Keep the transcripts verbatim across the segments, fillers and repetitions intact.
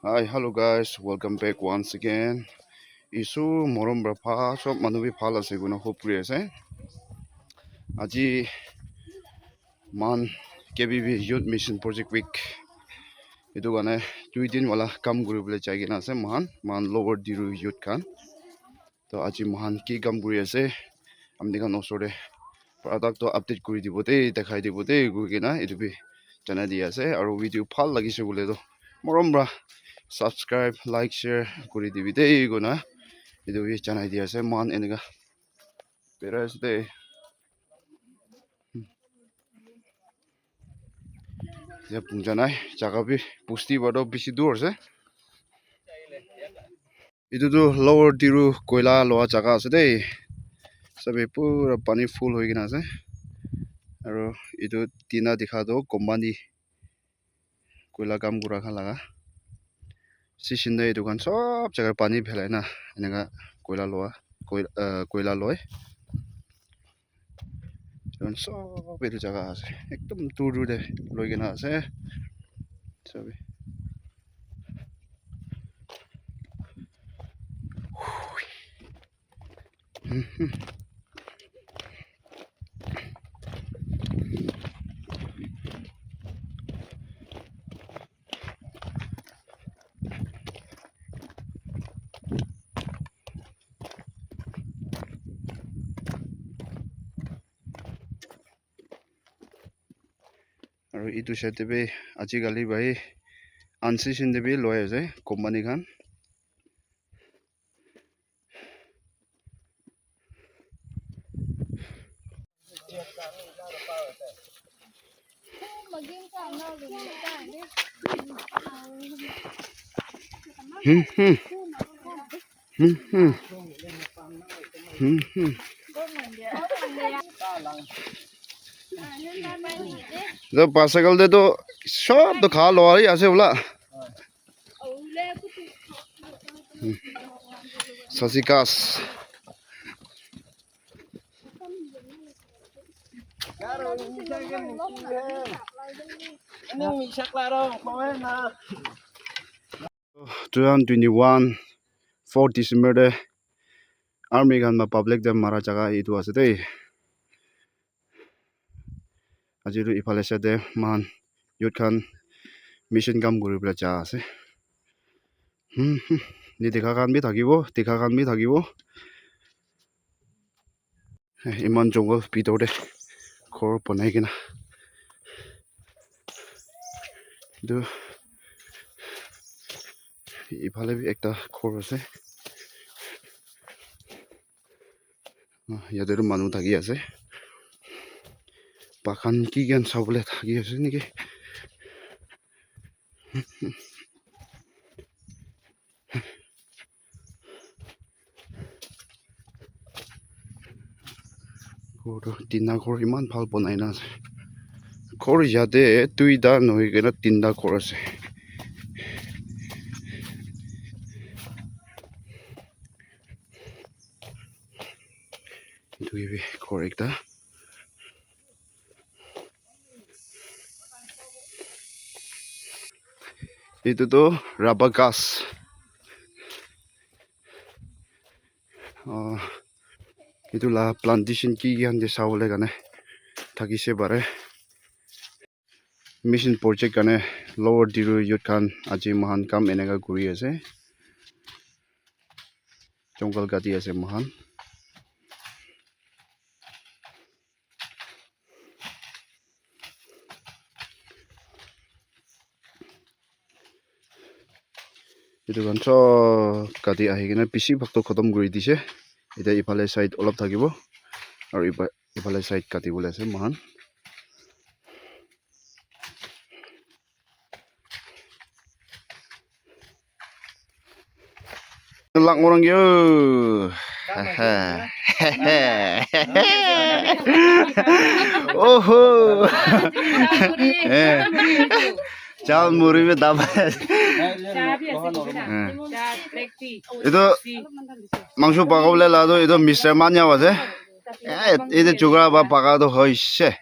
Hi, hello guys, welcome back once again. Isu morom bra pha sob manu bi bhal ase koina hope kuri ase. Aji man K B B Youth Mission Project Week. Itu karne dui din wala kam kuri bole jai kena ase mohan, mohan Lower Diru youth khan. To aji mohan ki kam kuri ase, amni khan osor te product to update kuri dibo de, dekhai dibo de, koi kena itu bi janai di ase. Aru video bhal lagise bole to morom pra subscribe, like, share kuri dibi de, koina itu bi janai di ase. Mohan eneka berai ase de. Ya punja nai, jaga bi bosti bado bishi dur ase. Itu tu Lower Diru koila loa jaga ase de. Sabi pura pani full hoi kena ase. Aru itu tina dikha tu company koila kam kura khan laga. Season te itu khan sob jaga pani phelai na eneka koila loa, koi-, ah, koila loi. Etu khan sob etu jaga ase. Ekdum dur dur te loi kena ase. Sabi. Aru etu side te bi ajikali bhai unseason te bi loi ase company khan. Hmm, hmm. Hmm, hmm. Hmm, hmm. Etu bicycle te tu sob tu kha loi ase bula. Hmm. Sasikas. Two thousand twenty-one, fourth December te army khan ba public te mara jaga etu ase de. Aji tu ifale side te moikhan youth khan mission kam kuri bole ja ase. Hmm, hmm. Ni dikha khan bi thakibo, dikha khan bi thakibo. Eh, iman jungle bitor te ghor banai kena. Etu ifale bi ekta ghor ase. Ah, yate tu manu thaki ase. Bakhan ki khan sabole thaki ase naki? Ghor tu tina ghor eman bhal banai na ase. Ghor yate duita nohoi kena tinta ghor ase. Etu ke bi ghor ekta. Etu tu rubber ghas. Ah, etu la plantation ki ki khan ke sabole karne thakise pare. Mission project karne Lower Diru youth khan aji moikhan kam eneka kuri ase. Jungle kati ase moikhan. Etu khan sob kati ahi kena bishi bhag toh khotom kuri dise. Eta ifale side olop thakibo. Aru ipa-, ifale side kati bole ase moikhan. Lang orang yo. Oho. Eh. Chal muri me dab. Eh. Itu mangso pakabole la tu itu Mister Manya ase. Eh, itu chukra ba paka tu hoise.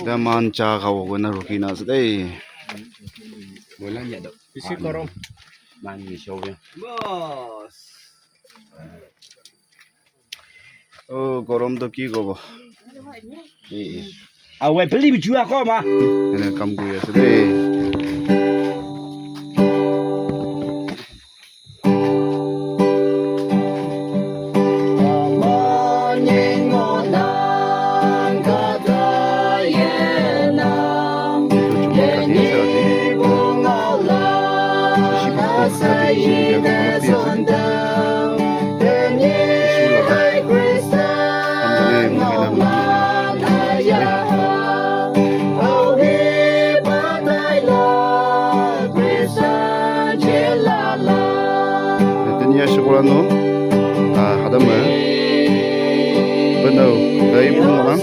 Ida man cha khabo koina rukhi na ase dei. Bisi korom. Man ni show. Boss. Oh, gorom to ki kobo? Eh, eh. Awe, peli bichu ako ma. Ene kam kuri ase dei. Tenia shukran no, ah, hadam, eh, benau, dai pun orang.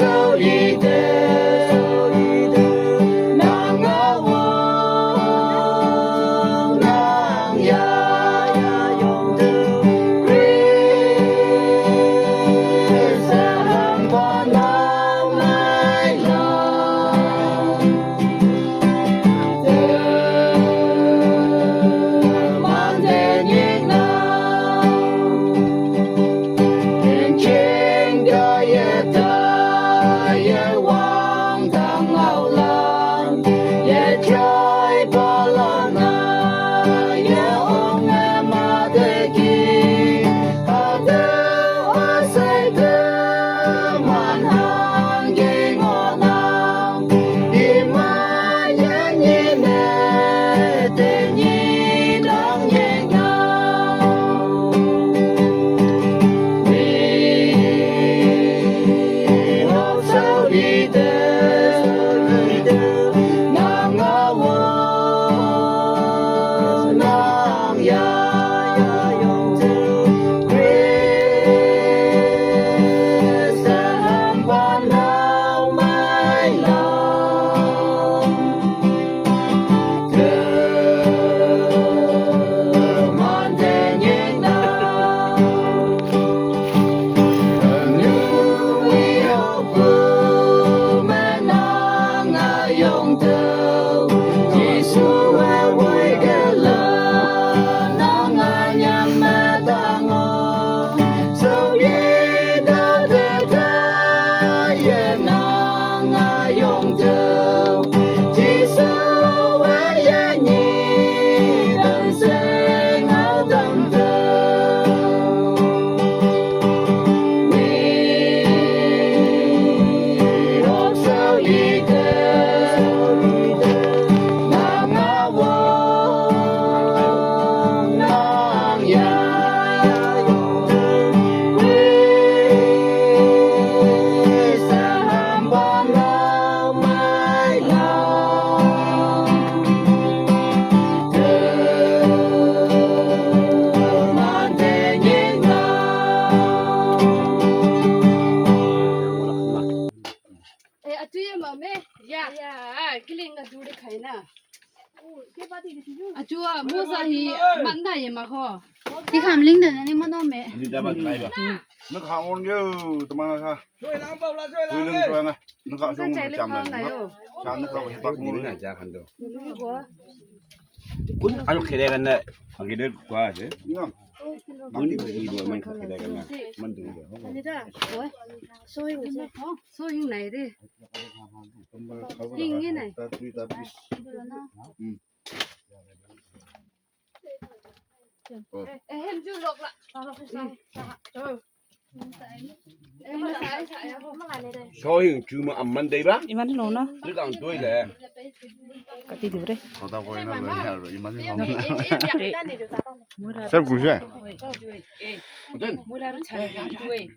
Eh, atu ye mame. Ya. Ya, kiling na dure khaina. Atu a, mo sa hi, man na ye ma ho. Ti kham ling da ni mo no me. Ni da ba kai ba. Ni kha on ge, tama kha. Ni lung to na. Ni kha song cham na. Sa ni ka he pa ko na ja khan do. Kun ayo khele kan na. Agi de kwa je. Ni. Kun ni bo man khele kan na. Man du. Ni da. Oi. So yung, so yung nai de. Yung yun eh. Soying chuma amman dei ba? Iman lo na. Ni dang doi le. Kati dure. Kota ko ina lo ya ro, iman lo. Sab kuch hai. Mura ru chai doi.